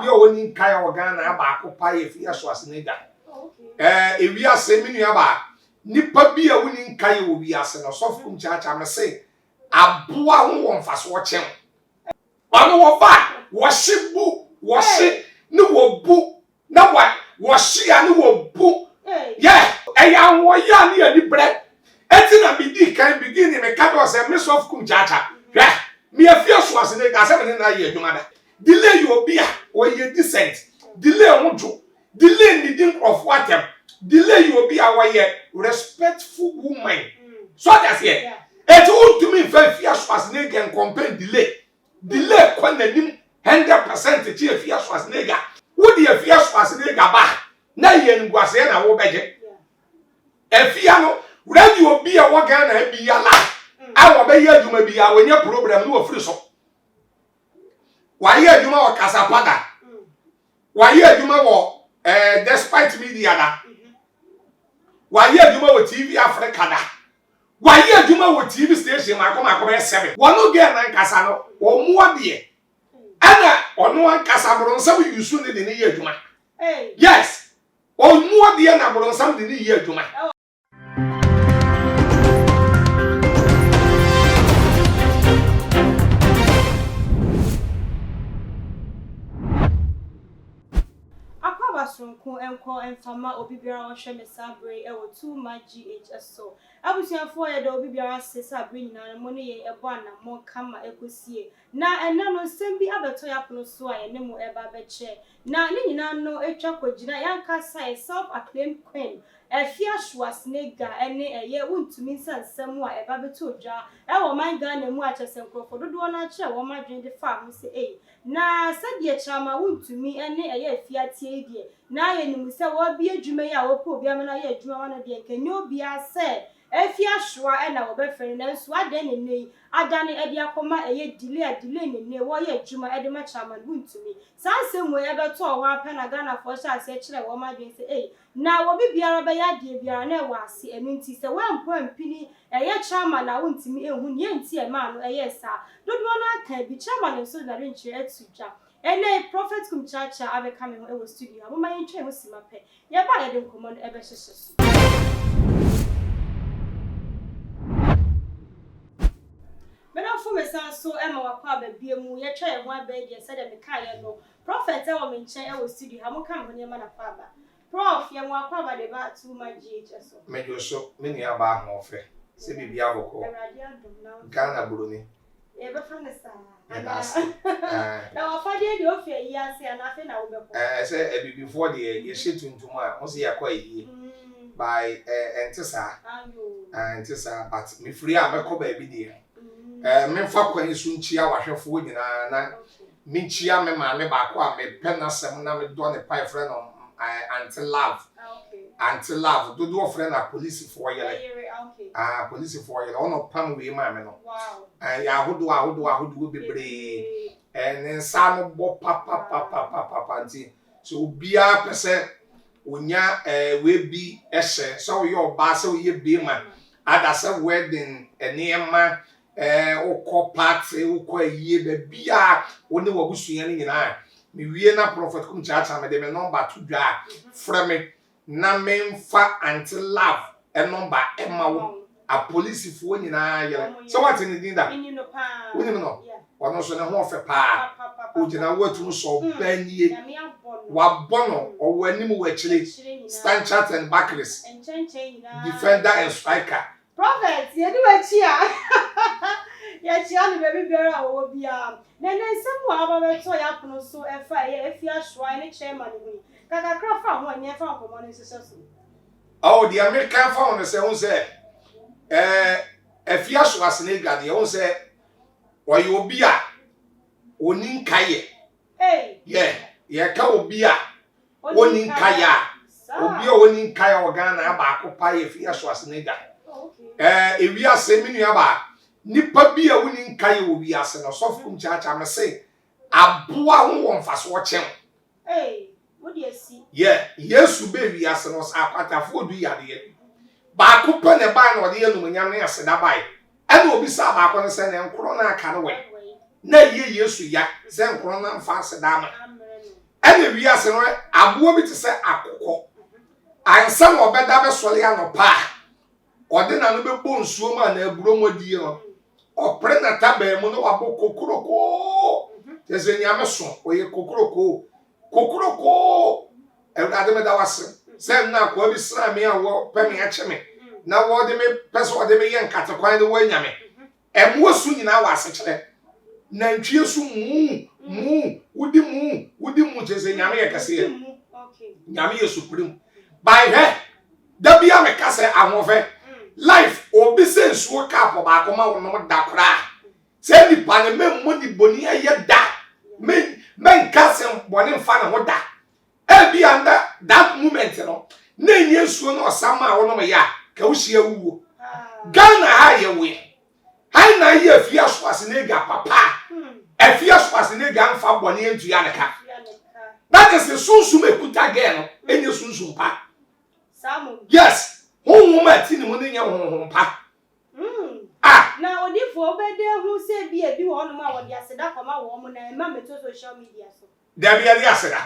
Obi a ɔnni nkaeɛ wɔ Ghana ha baako pa yɛ Afia Schwarzenegger. Ɛɛ ewiase me nua baa, nipa bi a wonni nkaeɛ wɔ wiase no, Sɔfo Kum Kyaakyaa mese aboa ho wɔ mfasoɔ kyɛn wo. Ɔno wɔba a, wɔhye bu, wɔhye ne wɔbu na wa wɔhye a ne wɔbu. Yɛ ɛyɛ ahoɔyɛ a ne yɛ anibrɛ. Eti na medii kan beginning meka kyerɛ wo sɛ me Sɔfo Kum Kyaakyaa, hwɛ, me Afia Schwarzenegger sɛ me ne no ayɛ adwuma da. Delay yɛ obi a ɔyɛ decent. Delay ho dwo. Delay nnidi nkurɔfoɔ atɛm. Delay yɛ obi a ɔyɛ respectful woman. So ɔte aseɛ? Eti wontumi nfa Afia Schwarzenegger nkɔmpɛn Delay. Delay kɔ n'anim 100% kye Afia Schwarzenegger. Wode Afia Schwarzenegger ba a, na ɛyɛ animguaseɛ na wobɛgye. Afia no, radio bi a ɛwɔ Ghana ha biara a wɔbɛyɛ adwuma biara, wɔnya program no wɔfiri so. Wayɛ adwuma wɔ Kasapa da. Wayɛ adwuma wɔ eh, Despite Media da. Wayɛ adwuma wɔ TV Africa da. Wayɛ adwuma wɔ TV station mako mako bɛyɛ seven. Wɔn girl nankasa no, wɔn adeɛ. Ɛna ɔno ankasa boronsam yusu ne de ne yɛ adwuma. Yes, wɔn adeɛ na boronsam de ne yɛ adwuma. Akwaaba soronko nkɔ mfa ma obi biara a ɔhwɛ me saa bere yi wɔ Too Much GH so. Abusuafoɔ yɛda obi biara ase sɛ abere nyinaa no mo ne yɛn bɔ anammɔn kama ɛkɔsie. Na ɛnnɛ no nsɛm bi abɛtɔ yɛn apono so a yɛne mo reba abɛkyɛ. Na ne nyinaa no twa kɔgyina yɛn ankasa yɛn self-acclaimed queen Afia Schwarzenegger ne ɛyɛ wontumi nsa nsɛm a ɛba bɛtɔ dwa wɔ ɔman Ghana mu a kyerɛ sɛ nkorɔfoɔ dodoɔ no ara kyerɛɛ wɔn adwene de faa ho sɛ ei na sɛdeɛ Kyama wontumi ne ɛyɛ Afia teɛ yi deɛ na yɛnim sɛ wɔabue adwuma yi a wɔpɛ obi ama no ayɛ adwuma ama no deɛ nka ɛnyɛ obiara sɛ Afia Schwar na wɔbɛfrɛ no nanso adɛn na nnɛ yi adane de akɔma ɛyɛ delay a delay na nnɛ wɔyɛ adwuma de ma Chairman wontumi. Saa nsɛm wei ɛbɛtɔɔ hɔ ara pɛ na Ghanafoɔ hyɛɛ aseɛ kyerɛɛ wɔn adwene sɛ ei na obi biara bɛyɛ adeɛ biara na ɛwɔ ase ɛno nti sɛ woampo ampini ɛyɛ Chairman a wontumi nhu nea nti a ɛmaa no ɛyɛɛ saa. Dodoɔ no ara kaa bi, Chairman nso de n'adwenkyerɛ ato dwa. Ɛnnɛ yi Prophet Kum Kyaakyaa abɛka me ho wɔ studio ha, momma yɛntwa yɛn ho simma pɛ Yɛba a yɛde nkɔmmɔ no bɛhyehyɛ so. Me dɔfo mesan so ma wakɔ aba bie mu yɛtwa yɛn ho aba yi deɛ sɛdeɛ mekaeɛ no Prophet wɔ me nkyɛn wɔ studio ha monka me ho nneɛma na kɔ aba Prof yɛ mo akɔ aba de ba too much GH so. Medwo so me nua baa ahoɔfɛ sɛ biribiara bɔkɔɔ. Awurade adom na wo nso. Ghana buroni. Yɛbɛfa no saa. Yɛda ase. Anaa? Na w'afadeɛ deɛ wofi ayie ase anaa afei na wobɛkɔ? Ɛɛ sɛ abibifoɔ deɛ yɛhyɛ tuntum a wo se yɛkɔ ayie by ɛnte saa. Ɛnte saa but mefiri a mɛkɔ baabi deɛ. Ɛɛ memfa kwan yi so nkyia w'ahwɛfoɔ nyinaa na menkyia me maame baako a mepɛ n'asɛm na medɔ ne pa yɛfrɛ no Aunty Love. Aunty Love dodoɔ frɛ no apolisifoɔ yere. Ah, apolisifoɔ yere ɔna ɔpam wei maa me no. Ɛyɛ ahodoɔ ahodoɔ ahodoɔ bebree. Ne nsa ano bɔ papapapapapa nti sɛ obiara pɛ sɛ onya wei bi hyɛ sɛ woyɛ ɔbaa sɛ woyɛ bema ada sɛ wedding nneɛma wokɔ party wokɔ ayie baabiara wo ne w'abusua no nyinaa mewie na Prophet Kum Kyaakyaa mede me nɔmba to dwa a frɛ me na memfa Aunty Love nɔmba mma wo. Apolisifoɔ nyinaa yere. Sɛ woate ne din da? Wonim no? Ɔno nso ne ho ɔfɛ paa. Ogyina wo atum sɛ ɔbaa nie. Wabɔ no, ɔwɔ anim wɔ akyire. Stanchart and Barclays, defender and striker. Prophet, yɛdi w'akyi a, yɛkyea no baabi biara a ɔwɔ biara. Na ɛnnɛ nsɛm a aba bɛtɔ yɛn apono so ɛfa ɛyɛ Afia Schwar ne Chairman ho yi, ka kakra fa ho ɛnyɛ fa nkɔmmɔ no nhyehyɛ so. Oh, deɛ meka fa ho no sɛ, wohu sɛ, eh, Afia Schwarzenegger deɛ, wohu sɛ, ɔyɛ obi a ɔni nkayɛ. Yɛ, yɛka obi a ɔni nkayɛ a, obi a ɔni nkayɛ wɔ Ghana baako pa yɛ Afia Schwarzenegger. Eh, ewiase, me nua baa, nipa bi a wonni nkayɛ wɔ wiase no, sɔfo kum kyaakyaa me se, aboa ho wɔ mfasoɔ kyɛn wo. Yɛ, Yesu bɛɛ wiase no, ɔsaa akwatafoɔ du yadeɛ. Baako pɛ na ɛbae na ɔde animuonyam ne aseda bae. Ɛna obisaa baako no sɛ, Na nkron no a aka no wɛn? Na ɛyɛ Yesu ya sɛ nkron no amfa aseda ama. Ɛna wiase no aboa bi te sɛ akokɔ. Ansa na ɔbɛda bɛsɔre anɔpa a, ɔde n'ano bɛbɔ nsuo mu anaa aburo mu adie no, ɔpere n'atabaa mu na wabɔ kokurokoo. Kyerɛ sɛ Nyame so, ɔyɛ kokurokoo. Kokurokoo! Awurade meda wo ase sɛ nna akoa bi sraa me a wɔpɛ me akye me na wɔde me pɛ sɛ ɔde me yɛ nkate kwan no wɔanya me. Mmoa su nyinaa wɔ asekyerɛ. Nantwie su muu, muu, wodi muu, wodi muu kyerɛ sɛ Nyame yɛ kɛseɛ. Nyame yɛ supreme. By hwɛ, da bi a meka sɛ ahoɔfɛ, life, obi sɛ nsuo cup baako ma wo nom da koraa. Sɛ nipa no memmɔ ne boni ɛyɛ da. Menka asɛm bɔne mfa ne ho da. Ebia na that moment no na ɛnyɛ nsuo na ɔsa maa wo nom yɛ a ka wo hyia wuo. Ghana ha yɛ woɛ. Han na ayɛ afie aso ase na ega papa a afie aso ase na ega mfa bɔne antua ne ka. That is the sunsum ekuta girl no ɛnyɛ sunsum pa. Yes, honhom a ɛte ne mu no nyɛ honhom pa. Ah. Na odifoɔ wobɛdɛ hu sɛ bi ebi wɔ hɔnom a wɔde aseda kɔma wɔn na ɛma mɛto social media so. Dabi ɛde aseda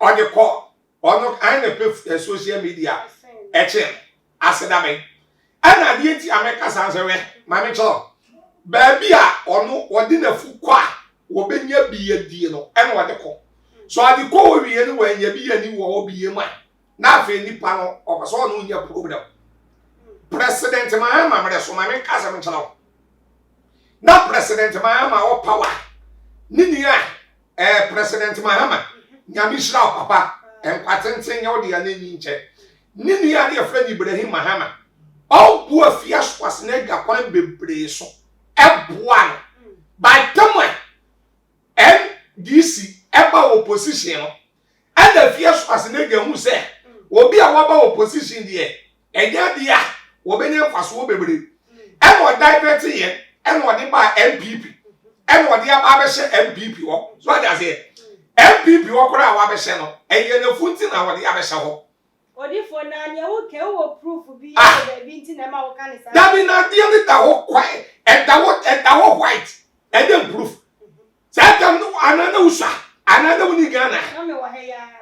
ɔde kɔ ɔno an na pɛ social media ɛkyɛn no aseda bɛn ɛna adeɛ nti a mɛka saa sɛ wɛ maame kyerɛ baabi a ɔno ɔde n'afu kɔ a wɔbɛnya bi adie no ɛna ɔde kɔ so ɔde kɔ wɔ wie no wɔanya bi ani wɔ hɔ bi mu a na afei nipa no ɔpɛ sɛ ɔno nya problem. President Mahama mmerɛ so maame nka asɛm nkyerɛ wo na President Mahama wɔ power ne nua eh, President Mahama nyame hyira wo papa nkwa tenten nyɛ wo dea na enyi nkyɛ ne nua ne yɛfrɛ no Ibrahim Mahama ɔboa fie asoase na adwa kwan bebree so ɛboa no by time a NDC ɛba opposition no Ɛna fie so asenegya hu sɛ obi a waba opposition deɛ ɛnyɛ adeɛ a wɔbɛnya mfasoɔ bebree. Ɛna ɔdivert yɛ ɛna ɔde baa NPP ɛna ɔde aba abɛhyɛ NPP hɔ. So ate aseɛ? NPP hɔ koraa a wabɛhyɛ no ɛyɛ n'afu nti na ɔde abɛhyɛ hɔ. Odifoɔ na nea wo ka wowɔ proof bi ah. wɔ baabi nti na ɛma wo ka ne saa. Dabi na adeɛ no da hɔ kwae ɛda hɔ ɛda hɔ white ɛdɛn proof. Saa tam no anaa na wosua anaa na woni Ghana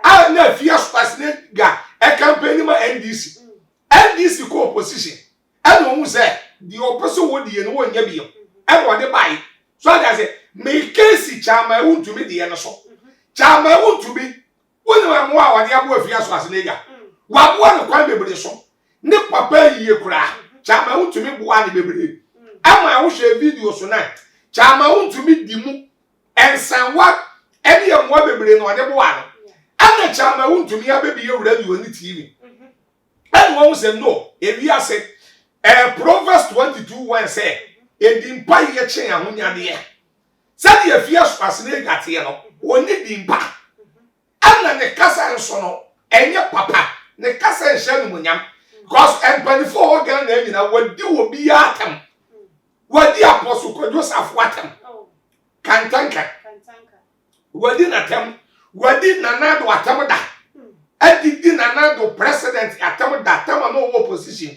a na afia Schwarzenegger ɛkampani ma NDC. NDC kɔ opposition ɛna ohun sɛ deɛ ɔpɛ sɛ wɔdie no wɔnyɛ bio ɛna ɔde bae. So ade ase meka si Kyama Wontumi deɛ no so. Kyama Wontumi wonim mmoa a wɔde aboa afia Schwarzenegger. Waboa no kwan bebree so. Ne papa yie koraa. Kyama wontumi boa ne bebree. Ɛma wohwɛ video so na kyama wontumi di mu nsanwa ɛne mmoa bebree na ɔde boa no. Ɛna kyama wontumi abɛbie radio ne TV. Ɛna wɔn sɛ no ewiase ɛɛ Proverbs 22:1 sɛ edi mpa yɛ kyɛn ahonyadeɛ. Sɛdeɛ afie so asene adwateɛ no wɔnni di mpa. Ɛna ne kasa nso no ɛnyɛ papa, ne kasa nhyɛ animuonyam because mpanimfoɔ wɔ Ghana nyinaa wɔdi obiara atɛm, wɔdi Apostle Kwadwo Safo atɛm, Kantanka, wɔdi n'atɛm, wɔdi Nana Addo atɛm da, adidi Nana Addo president atɛm da, atɛm a na ɔwɔ opposition,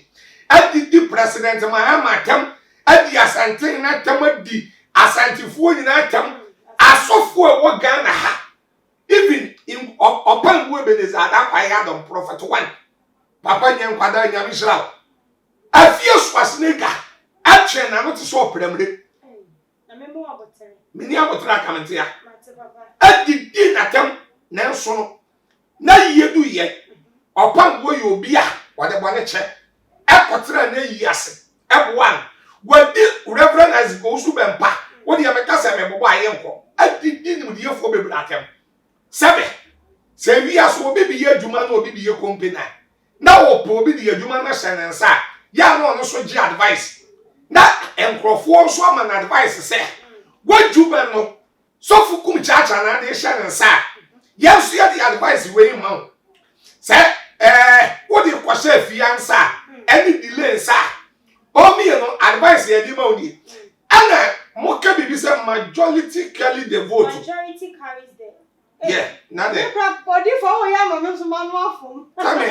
adidi President Mahama atɛm, adi Asantehene atɛm, adi Asantefoɔ nyinaa atɛm, asɔfoɔ a ɛwɔ Ghana ha Even in ɔpa ngu Ebenezer Adakwa yɛ adɔm prophet one papa nyɛ nkwadaa nyame hyira wo afie so asenega atwe n'ano te sɛ ɔpramire meni abotere aka me ntea adidi n'atam nanso no na yie du yɛ ɔpa nguo yɛ obi a ɔde bɔne kyɛ ɛkɔtena na yi ase ɛboa no wadi Reverend Isaac Owusu Bɛmpa wo deɛ meka sɛ mebobɔ a yɛnkɔ adidi nimdeɛfoɔ bebree atɛm sɛbe sɛ wiase obi bi yɛ adwuma na obi bi yɛ company a na ɔpɛ obi de adwuma no hyɛ ne nsa a yɛ a na ɔno nso gye advice na nkurɔfoɔ nso ama no advice sɛ w'adwuma no Sɔfo kum kyaakyaa na ade hyɛ ne nsa a, yɛn nso yɛde advice wei ma wo. Sɛ ɛɛ wode kɔhyɛ afia nsa a, ɛne delay nsa a, ɔmmie no advice yɛde ma wo nie. Ɛna moka biribi sɛ majority carry the vote. Majority carries the. Yeah, na de. Odifo wo yɛ ama me nso ma no afom. Sɛ me,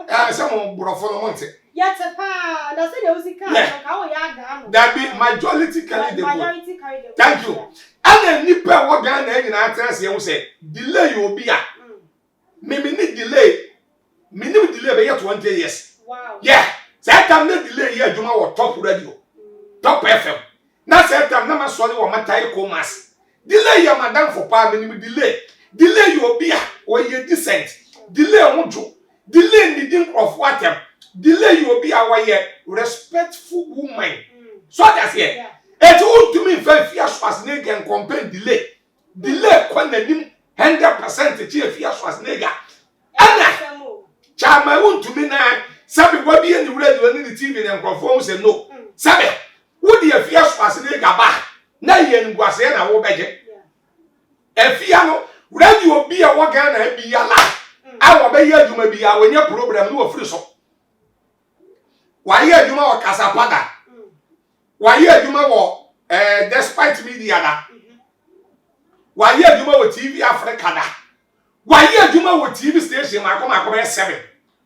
ɛɛ sɛ mo borɔfo no mo nte. Yɛte paa, na sɛdeɛ wosi kaa no, nka woyɛ adaa no. Dabi, majority carry the vote. Majority carry the vote. Thank you. Ɛna nnipa a ɛwɔ Ghana nyinaa tena ase ɛho sɛ delay yɛ obi a me me ne delay me nim delay bɛyɛ 20 years. Wow. Yeah, saa tam na delay yɛ adwuma wɔ Top Radio, Top FM. Na saa tam na masɔre wɔ Matai Comas. Delay yɛ madamfo paa, me nim delay. Delay yɛ obi a ɔyɛ decent. Delay ho dwo. Delay nnidi nkurɔfoɔ atɛm. Delay yɛ obi a ɔyɛ respectful woman. So ɔte aseɛ? Eti wontumi nfa Afia Schwarzenegger nkɔmpɛn delay. Delay kɔ n'anim 100% kye Afia Schwarzenegger. Ɛna kyama wontumi na sɛbe wabie ne radio ne ne TV na nkurɔfoɔ ho sɛ no. Sɛbe wode Afia Schwarzenegger ba na yɛ animguaseɛ na wobɛgye. Afia no, radio bi a ɛwɔ Ghana ha biara a wɔbɛyɛ adwuma bi a wɔnyɛ program no wɔfiri so. Wɔayɛ adwuma wɔ Kasapa da. Wɔayɛ adwuma wɔ eh, Despite Media da. Wɔayɛ adwuma wɔ TV Africa da. Wɔayɛ adwuma wɔ TV station mako mako bɛyɛ 7.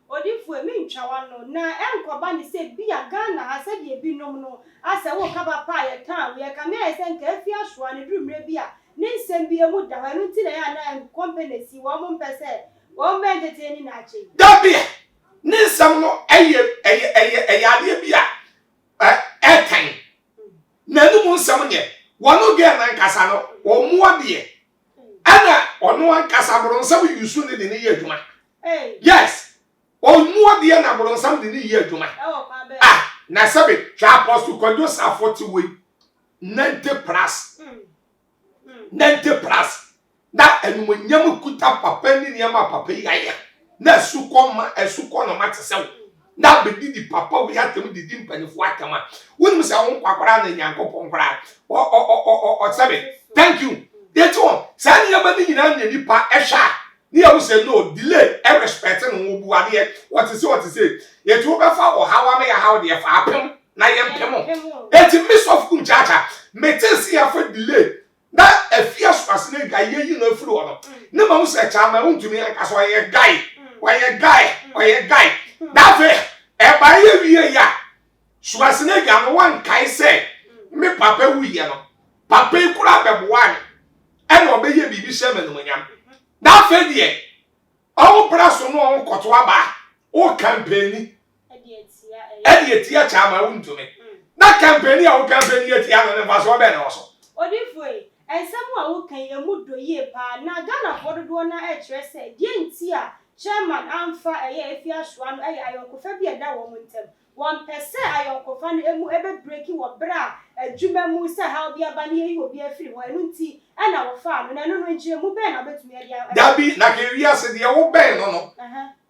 Odifoe, mentwa w'ano, na ɛnkɔba ne sɛ bia Ghana ha sɛdeɛ binom no asɛ woka papa a yɛtaa wo, yɛkame ayɛ sɛ nka afi asoa no ɛduru mmerɛ bi a ne nsɛm bi ɛmu da hɔ, ɛno nti na ɛyɛ a na companies yi wɔn mpɛ sɛ wɔn bɛ ntetee ne naakyɛ yi. Dabi, ne nsɛm no ɛyɛ ɛyɛ ɛyɛ ɛyɛ adeɛ bi a ɛ ɛtɛn. N'anum nsɛm nyɛ. Wɔn girl nankasa no, ɔmmoa deɛ. Ɛna ɔno ankasa boronsam yusu ne de ne yɛ adwuma. Yes, ɔmmoa deɛ na boronsam de ne yɛ adwuma. Ah, na sɛbe hwɛ Apostle Kwadwo Safo te wei 90 plus. 90 plus. Na animuonyam kuta papa ne nneɛma a papa yi ayɛ. Na asukɔ ma asukɔ na ɔma te sɛ wo. Na abɛdidi papa wei atɛm didi mpanimfoɔ atɛm a wonim sɛ wo nkwa koraa na Nyankopɔn koraa ɔ ɔ ɔ ɔ ɔ sɛbe. Thank you. Yɛti wɔn saa nneɛma no nyinaa na nipa ɛhwɛ a ne yɛhu sɛ no delay ɛrespect no wɔbu adeɛ wɔte sɛ wɔte sɛ yɛti wobɛfa ɔhaw ama yɛhaw deɛ fa apem na yɛmpem. Eti me sɔfo kum kyaakyaa mete se yɛafa delay Na afie so ase no guy yɛyi no afiri hɔ no ne ma wo sɛ kyama wontumi anka sɛ ɔyɛ guy ɔyɛ guy ɔyɛ guy na afei ɛba yɛ wie yi a Schwarzenegger no wankae sɛ me papa wuyɛ no papa yi koraa bɛboa me ɛna ɔbɛyɛ biribi hyɛ me animuonyam na afei deɛ ɔmo bra so no ɔmo kɔto aba a wo kampani ɛde atia kyama wontumi na kampani a wo kampani atia no ne mfasoɔ bɛn na wɔ so. Odifoe, nsɛm a woka yi emu dɔ yie paa na Ghanafoɔ dodoɔ no ara ɛkyerɛ sɛ deɛ nti a Chairman amfa ɛyɛ Afie Asoa no ɛyɛ ayɔnkofa bi a ɛda wɔn ntam. Wɔmpɛ sɛ ayɔnkofa no emu ɛbɛ breki wɔ berɛ a adwuma mu sɛ haw bi aba na yɛyi obi afiri hɔ ɛno nti ɛna wɔfaa no na ɛno no nkyerɛmu bɛn na wobɛtumi ɛde a. Dabi, na ka ewiase deɛ wobɛn no no,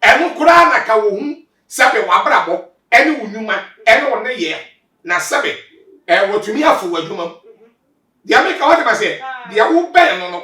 ɛno koraa na ka wɔhu sɛbe w'abrabɔ ɛne wo nnwuma ɛne wo nneyɛɛ na sɛbe ɛɛ wɔtumi afo w'adwuma mu. Deɛ meka wate maseɛ? Deɛ wobɛn no no,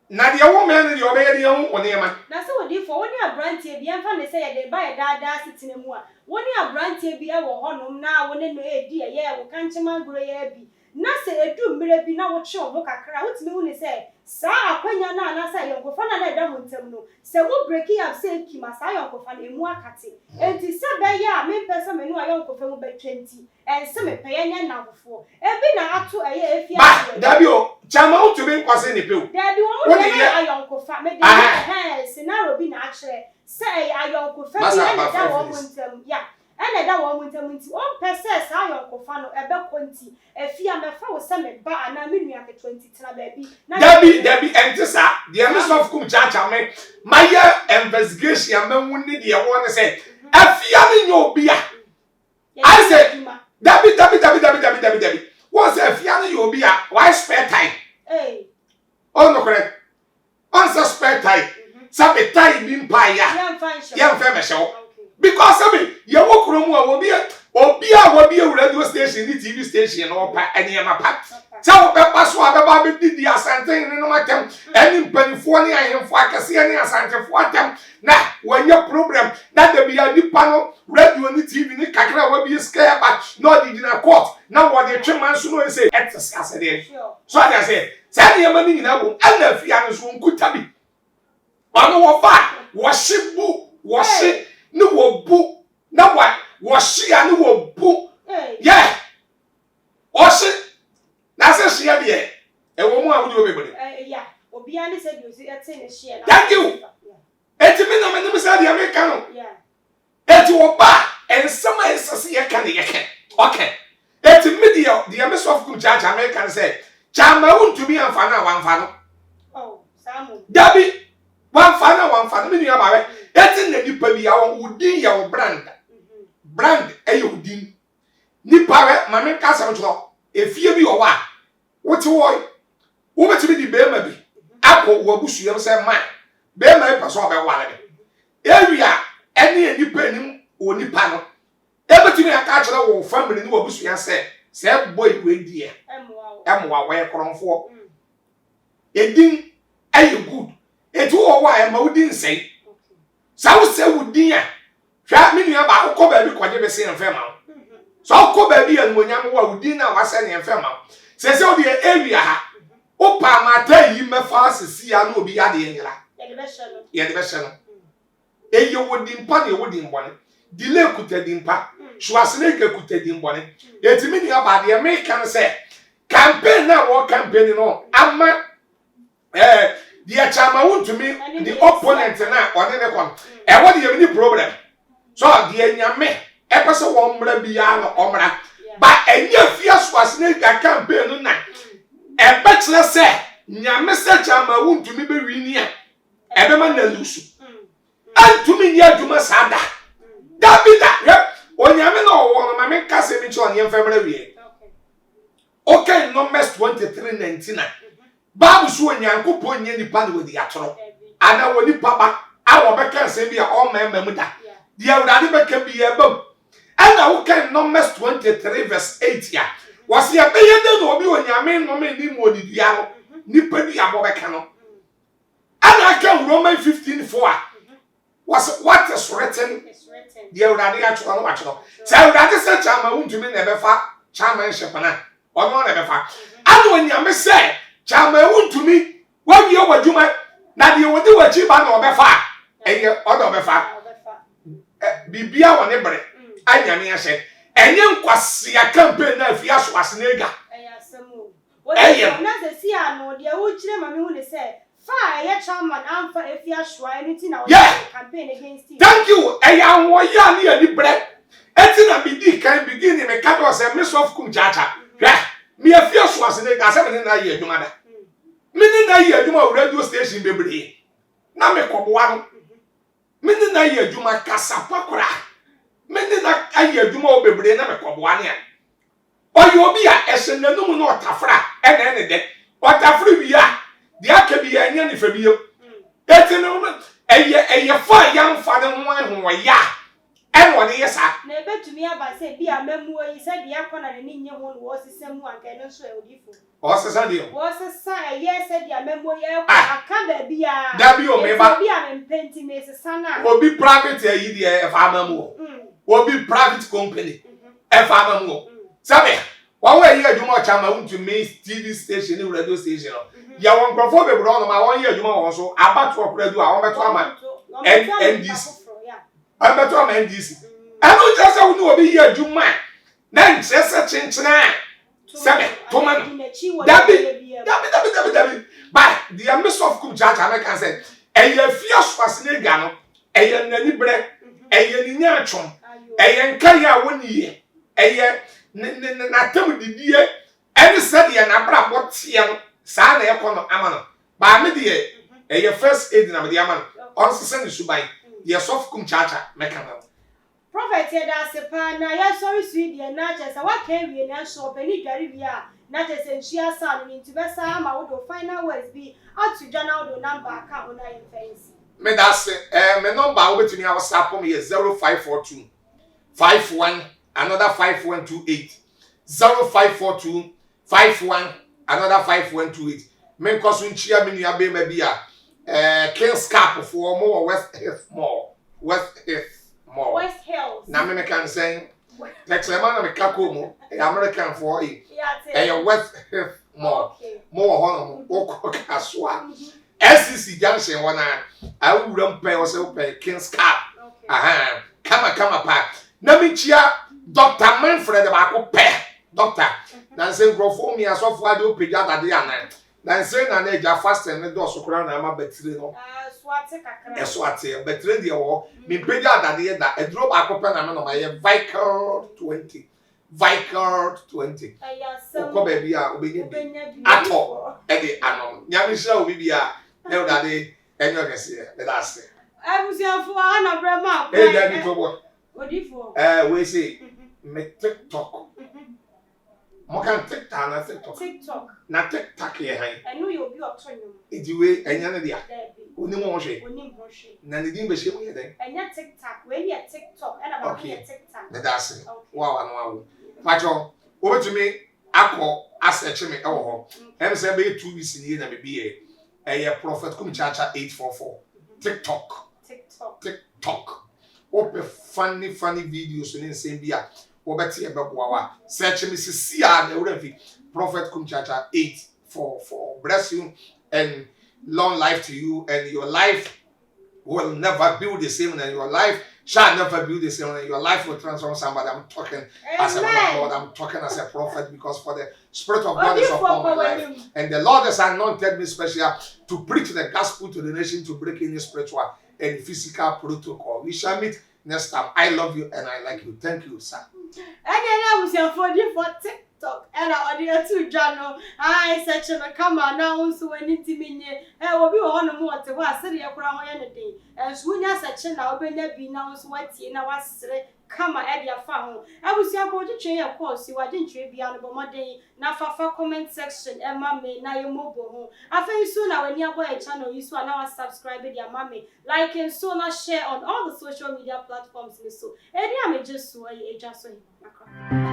na deɛ wommɛn no deɛ ɔbɛyɛ de ahu wo nneɛma. Na sɛ odiyifoɔ, wo ne aberanteɛ bi, yɛmfa no sɛ yɛde reba yɛn daa daa asetena mu a, wo ne aberanteɛ bi wɔ hɔnom na wo ne no redi ɛyɛ wo kankyema agorɔ yi ara bi, na sɛ ɛdu mmerɛ bi na wotwe wo ho kakra a, wotumi hu no sɛ saa akwanya no anaasɛ ayɔnkofa no a na ɛda mo ntam no, sɛ mo breaki up sɛ kim a, saa ayɔnkofa no, ɛmu akate. Enti sɛ ɛbɛyɛ a mempɛ sɛ me ne wo ayɔnkofa mu bɛtwa nti, Ɛnse me pɛ, yɛnyɛ nnamfofoɔ. Ebi na ato ɛyɛ efi Ba, aseɛ no. dabi o, kyama wo tumi nkɔ se ne pɛ o. Dabi, wɔn Wo deɛ de na yɛ. ɛyɛ ayɔnkofa. Me de yɛ Aha. ɛhɛn, scenario bi na akyerɛ sɛ ɛyɛ ayɔnkofa bi Masa ɛna aba ɛda 5 wɔn minutes. ntam. Yeah, ɛna ɛda wɔn ntam nti, wɔmpɛ sɛ saa ayɔnkofa no ɛbɛkɔ nti, Afia, mɛfa wo sɛ me ba anaa me nua ketewa nti tena baabi na yɛ Dabi, dabi, ɛnte saa. Deɛ me sɔfo kum kyaakyaa me, mayɛ investigation a mahu ne deɛ ɛwɔ ne sɛ, Afia no nyɛ obi a Ayɛ sɛ dabi dabi dabi dabi dabi dabi dabi wɔn sɛ afia no yɛ obi a wayɛ spare tie. Ɔn nokorɛ ɔn sɛ spare tie sɛ me tie bi mpa ya yɛnfɛ mɛhyɛ wo because sɛ me yɛwɔ kuro mu a obi obi a wabi radio station ne TV station no ɔpa nneɛma pa sɛ wobɛba so a bɛba abɛdidi asante ne nom atɛm ɛne mpanimfoɔ ne ahemfo akɛseɛ ne asantefoɔ atɛm Na wanya problem na da bia nipa no radio ne TV ne kakra a wabie sika ɛba na ɔde gyina court na wɔde twe man so na ɔyɛ sɛ ɛte sɛ asɛdeɛ so ate aseɛ saa nneɛma no nyinaa wom ɛna afia no nso ɔnkuta bi ɔno wɔba a wɔhye bu wɔhye ne wɔbu. Na wa wɔhye a ne wɔbu. Yɛ ɔhye na sɛ hyeɛ deɛ ɛwɔ mu a wode wɔ bebree. Thank you. Eti me na menim sɛ deɛ meka no. Eti ɔba a nsɛm a ɛnsɛ sɛ yɛka ne yɛka ɔka. Eti me deɛ deɛ me sɔfo kum kyaakyaa meka no sɛ kyama wontumi amfa no a wamfa no. Dabi wamfa no a wamfa no me nua baawɛ. Eti na nipa bi a wo din yɛ wo brand. Brand ɛyɛ wo din. Nipa wɛ ma menka asɛm nkyerɛ efie bi wɔ hɔ a Wote hɔ yi, wobɛtumi de barima bi akɔ w'abusua mu sɛ, Man, barima yi pɛ sɛ ɔbɛware me. Area a ɛne nnipa anim wɔ nipa no, ɛbɛtumi aka akyerɛ wo family ne w'abusua sɛ, sɛ boy wei deɛ, ɛmmoa wo, ɔyɛ korɔmfoɔ. Edin ɛyɛ good. Enti wowɔ hɔ a, ɛmma wo din nsɛe. Sɛ wosɛe wo din a, hwɛ me nua baa, wokɔ baabi kɔgye bese yɛmfa mma wo. Sɛ wokɔ baabi a animuonyam wɔ a, wo din no a wasɛe no yɛmfa mma wo. Sɛsɛ wo deɛ area ha, wopɛ a mataa yi mmɛfa sisi a na obi yadeɛ nyera. Yɛde bɛhyɛ no. Ɛyɛ wɔ din pa na ɛwɔ din bɔne. Delay kuta din pa. Schwarzenegger kuta din bɔne. Enti me nua baa deɛ meka no sɛ, campaign no a wɔ campaign no ama ɛɛ deɛ kyama wontumi the opponent na ɔne ne kɔ no ɛwɔ deɛ mini problem so deɛ nyame ɛpɛ sɛ wɔn mmra biara no ɔmmra ba ɛnyɛ fia so ase ne dwa campaign no na ɛbɛkyerɛ sɛ nyame sɛ kyama wontumi bɛwi ni a ɛbɛma na lusu ɛntumi nyɛ adwuma saa da dabi da hwɛ onyame na ɔwɔ no ma menka sɛ mi nkyerɛ ɔneɛ mfɛ mmerɛ wie Okay, Numbers 23:19 a Bible so Onyankopɔn nyɛ nipa na wadi atoro, anaa onipa ba a wɔbɛka nsɛm bi a ɔmma ɛmma mu da. Deɛ Awurade bɛka biara ɛba mu. Ɛna wokan Numbers 23 verse 8 a, wɔse ɛbɛyɛ dɛn na obi Onyame nnome ne mu onidua no, nipa duabɔ bɛka no. Ɛna aka Romans 15 4 a, wɔse what is written, deɛ Awurade atwerɛ no watwerɛ. Sɛ Awurade sɛ kyama wontumi na ɛbɛfa chairmanship no a, ɔno ara na ɛbɛfa. Ɛna Onyame sɛ kyama wontumi, wawie w'adwuma na deɛ ɔdi w'akyi ba na ɔbɛfa a, ɛyɛ ɔna ɔbɛfa. Biribia wɔ ne bere a Nyame ahyɛ. Ɛnyɛ nkwasea campaign na afi aso ase na ega. Ɛyɛ no. Na sɛsi a no deɛ wokyerɛ ma mehu ne sɛ fa a ɛyɛ chairman amfa afi asoa ɛno nti na ɔyɛ campaign against him. Thank you ɛyɛ ahoɔyɛ a ne yɛ ani brɛ ɛti na me dii kan beginning me ka kyerɛ sɛ me sɔfo kum kyaakya hwɛ me afi asoa se ne ka sɛ me ne no ayɛ adwuma da me ne no ayɛ adwuma wɔ radio station bebree na me kɔboa no me ne no ayɛ adwuma kasa pa koraa me ne no ayɛ adwuma wɔ bebree na me kɔboa ne a Ɔyɛ obi a ɛhyɛ n'anum na ɔtafere a, ɛna ɛne dɛ. Ɔtafere wie a, deɛ aka biara ɛnyɛ ne fɛ bio. Enti no, ɛyɛ ɛyɛ fa a yɛamfa ne ho ahoɔyɛ a ɛna ɔde yɛ saa. Na ebetumi aba sɛ ebia amammuo yi, sɛdeɛ ɛkɔ na n'ani nnye ho no wɔresesa mu anka ɛno nso ɛ, odiyifo? Ɔresesa deɛ o. Wɔresesa, ɛyɛ sɛdeɛ amammuo yi ɛrekɔ, Ah! aka baabiara. Dabi o, me Enti ba. obi a mempɛ nti meresesa no a. Obi private ayi deɛ ɛfa amammuo. Obi private company. Ɛfa ama mu o. Sɛbe, wɔn a ɛyɛ adwuma ɔkyɛ ama wontumi TV station ne radio station no, yɛwɔ nkurɔfoɔ bebree hɔnom a wɔnyɛ adwuma wɔ wɔn so, abatoɔ koraa du a wɔbɛto ama NDC. Wɔbɛto ama NDC. Ɛno nkyerɛ sɛ wo ne obi yɛ adwuma a, na nkyerɛ sɛ kyenkyena a sɛbe toma no. Dabi, dabi, dabi, dabi, dabi. Ba, deɛ me sɔfo kum kyaakyaa mɛka sɛ, ɛyɛ afie asoase no adwa no, Ɛyɛ n'anibrɛ, ɛyɛ ne nyaatwom, ɛyɛ nkaeɛ a wɔnni yɛ, ɛyɛ ne ne ne n'atam didie ɛne sɛdeɛ n'abrabɔ teɛ no, saa na ɛkɔ no ama no. Baa me deɛ, ɛyɛ first aid na mede ama no, ɔnsesa ne suban, deɛ sɔfo kum kyaakya mɛka no. Prophet yɛda ase paa na yɛsɔre so yi deɛ na kyerɛ sɛ waka awie nanso ɔpɛni dware wie a na kyerɛ sɛ nsuo asa no no nti bɛsa ama wode wo final words bi ato dwa na wode wo number aka ho na yɛmfa nsi. Medase eh me number a wobɛtumi a whatsapp me yɛ 0542 51 another 5128 0542 51 another 5128 menkɔ so nkyia me nua bɛrima bi a eh, Kings Cup foɔ mo wɔ West Heath Mall West Heath Mall West Hills na me meka nsɛn tɛkyerɛma na meka kɔɔ mu ɛyɛ American foɔ yi ɛyɛ West Heath Mall mo wɔ hɔ nom wokɔ kasoa SCC junction hɔ na awura mu pɛ ɔsɛ wopɛ Kings Cup aha. Kama kama paa. Na mekyia Dr. Manfred baako pɛ. Doctor. Na nsɛ nkurɔfoɔ mi asɔfoɔ adeɛ wopagya dadeɛ anan. Na nsɛ na na agya fasting ne dɔɔso koraa na ama batire no. Ɛso ateɛ. Batire deɛ wɔ hɔ. Mempagya dadeɛ da. Aduro baako pɛ na menom ɛyɛ Vical 20. Vical 20. Wokɔ baabi a wobɛnya bi atɔ de anom. Nyame nhyira obi biara. Na Awurade Ɛnyɛ ɔkɛseɛ, meda ase. Abusuafoɔ ha na brɛ ma kwan. Ee dabi to bɔ. Odifoɔ. Ɛɛ wei se me tiktok. Mo kan tiktok na tiktok. Tiktok. Na tiktok yɛ han. Ɛno yɛ obi ɔto nwom. Eti wei ɛnyɛ ne dea. Dabi. Onim ho hwee. Onim ho hwee. Na ne din bɛhyɛ mu yɛ dɛn? Ɛnyɛ tiktak wei yɛ tiktok ɛna baako yɛ tiktak. Meda ase. Wo a wano awo. Pakyɛw wobɛtumi akɔ asɛkye me ɛwɔ hɔ. Ɛm sɛ ɛbɛyɛ 2 weeks nie na me bi yɛ. Ɛyɛ Prophet Kum Chacha 844 TikTok. TikTok. Wopɛ funny funny videos ne nsɛm bi a wɔbɛte ɛbɛboa wo a, search me sisi a na ɛwura fi Prophet Kum Chacha 844. Bless you and long life to you, and your life will never be the same, and your life shall never be the same, and your life will transform somebody. I'm talking as a man of God. I'm talking as a prophet, because for the Spirit of God is upon my life. And the Lord has anointed me special to preach the gospel to the nation, to break any spiritual and physical protocol. We shall meet next time. I love you and I like you. Thank you, sir. Ɛne ɛne abusuafoɔ, difoɔ TikTok ɛna ɔde ato dwa no. Ae, sɛkye no kama na wo nso w'ani ntimi nye. Ɛ obi wɔ hɔnom wɔte hɔ a sereɛ koraa ho yɛ no den, ɛnso wonya sɛkye na wobɛnya bi na wo nso woatie na woasere kama ɛde afa ho. Abusuafoɔ, twetwe yɛ kɔɔ si wagye nkyerɛ biara no, bɔ mmɔden na fafa comment section ɛma me na yɛmmɔbɔ ho. Afei nso na w'ani abɔ yɛ channel yi so a, na wasubscribe de ama me, like nso na share on all the social media platforms ne so. Ɛdi a megye so ɛyɛ Edwa So Hema Makra.